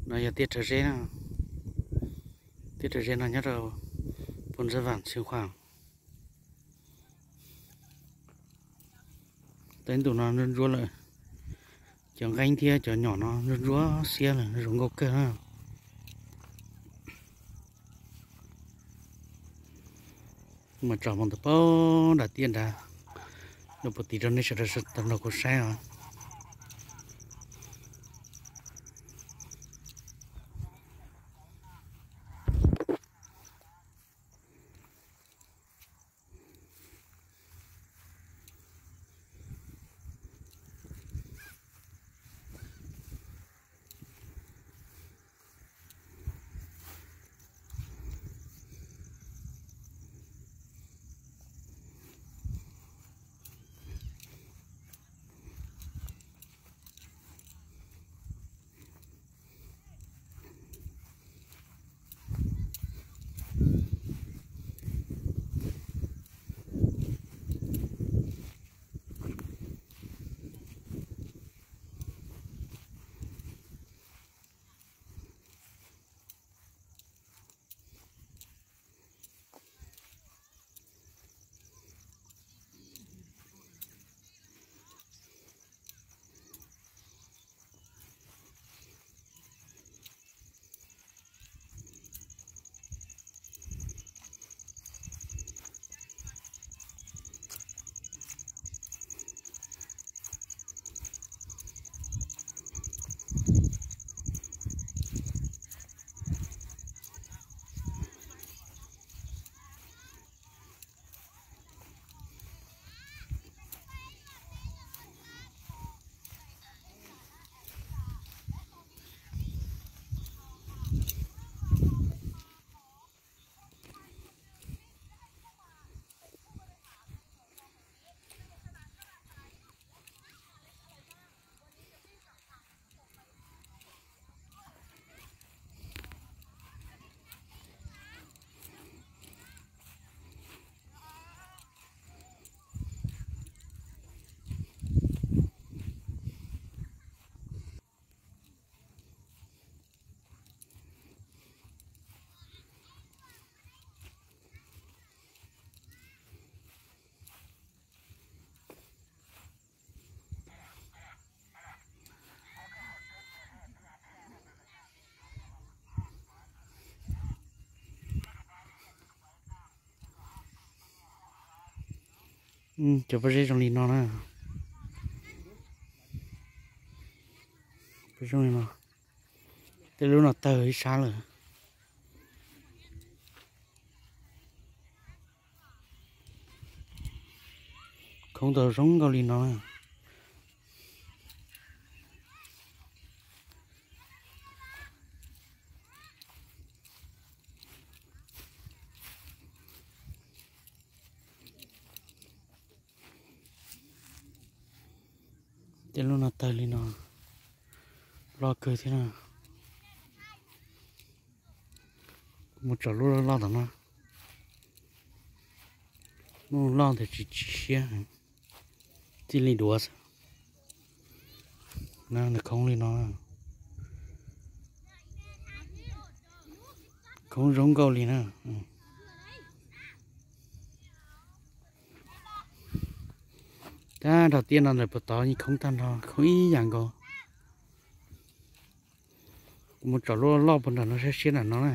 No yog tiaj rhawv zeb na, tiaj rhawv zeb no nyob rau Phu Ntxawg Vam Xwm Khuam. Tej ntu no ntsuab ntsuab lawm, cov nqeeb thiab cov nyom no ntsuab ntsuab xiab lawm, zoo nkauj kawg na. Mus tsom mus ntawm pab nram tiaj nrad, los puas tiv rau nej sawv daws tau nrog kuv saib os. Cov pob zeb zoo li no na. Pob zoo li no. Tej lub no tawg ib sab lawm. Khoob tau zoo nkauj li no na. Tej lub no tawg li no, loj kawg thiab na. Mus tsom lub loj tom no. Lub loj ntawd tsis tsis siab, txij li duav xwb. Nws khoob li no, khoob zoo nkauj li na. Tab nrho tiaj no ntawm puag tod yeej khoob tag nrho, khoob ib yam nkaus. Kuv mus tsom lub loj puag nram no saib siab nram no na.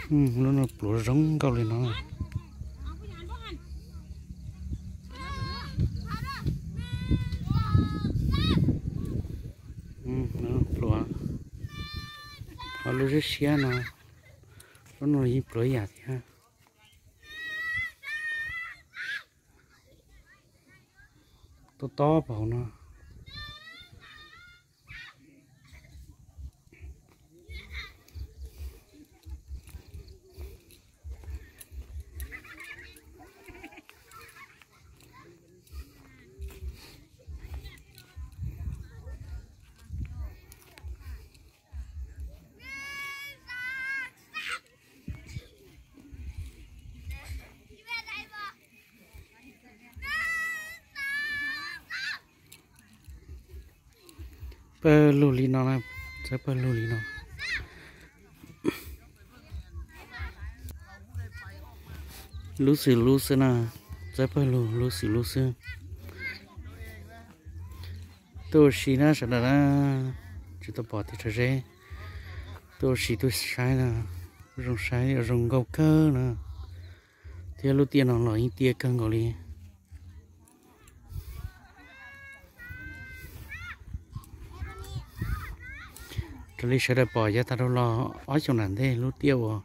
Lub no pluav zoo nkauj li no. Pluav, ho lub siab siab no, lub no yeej pluav ib yam thiab. Tob tob pam hauv no. Pawg lug li no na, txawb pawg lug li no. Lub xwm lub xwb na, txawb pawg lug lub xwm lub xwb. Tuaj ua si na sawv daws na, tsis tau pom tiag tso zeb. Tuaj ua si tuaj saib na, zoo saib zoo nkauj kawg na. Thiab lub tiaj no los yeej tiaj kawg nkaus li. Raws li sawv daws pom yav tag dhau los ob xyoos nram ntej lub tiaj uas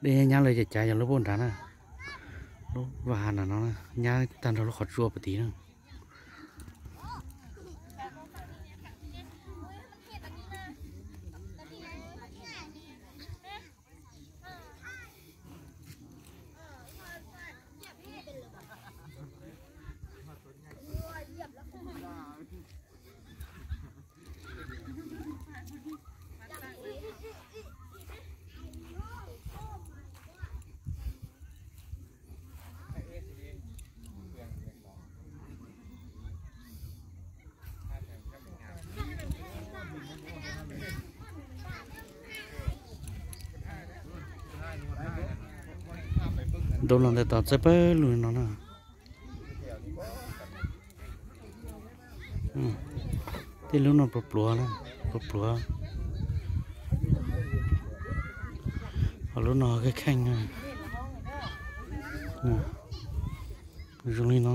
dej nyab lawv cav cav yog lub pab nrad na, lub vaj hav nram no nyab tag nrho lub qhov tsua puag tid na. Ntoo los ntawm tod txawb pawg lug no na. Tej lub no pluav pluav, pluav pluav. Ho lub no kheej kheej. Zoo li no.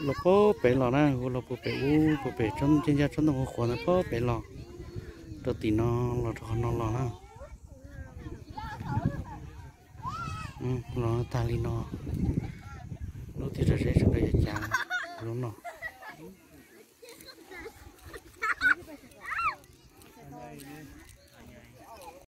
Los puag pem los na, los puag pem ub, puag pem tsob ncaj ncaj tsob ntoo qhuav ntawd puag pem los, rau tim no, los rau qhov no los na. Los tag li no, lub tiaj tso zeb sawv daws yuav cav lub no.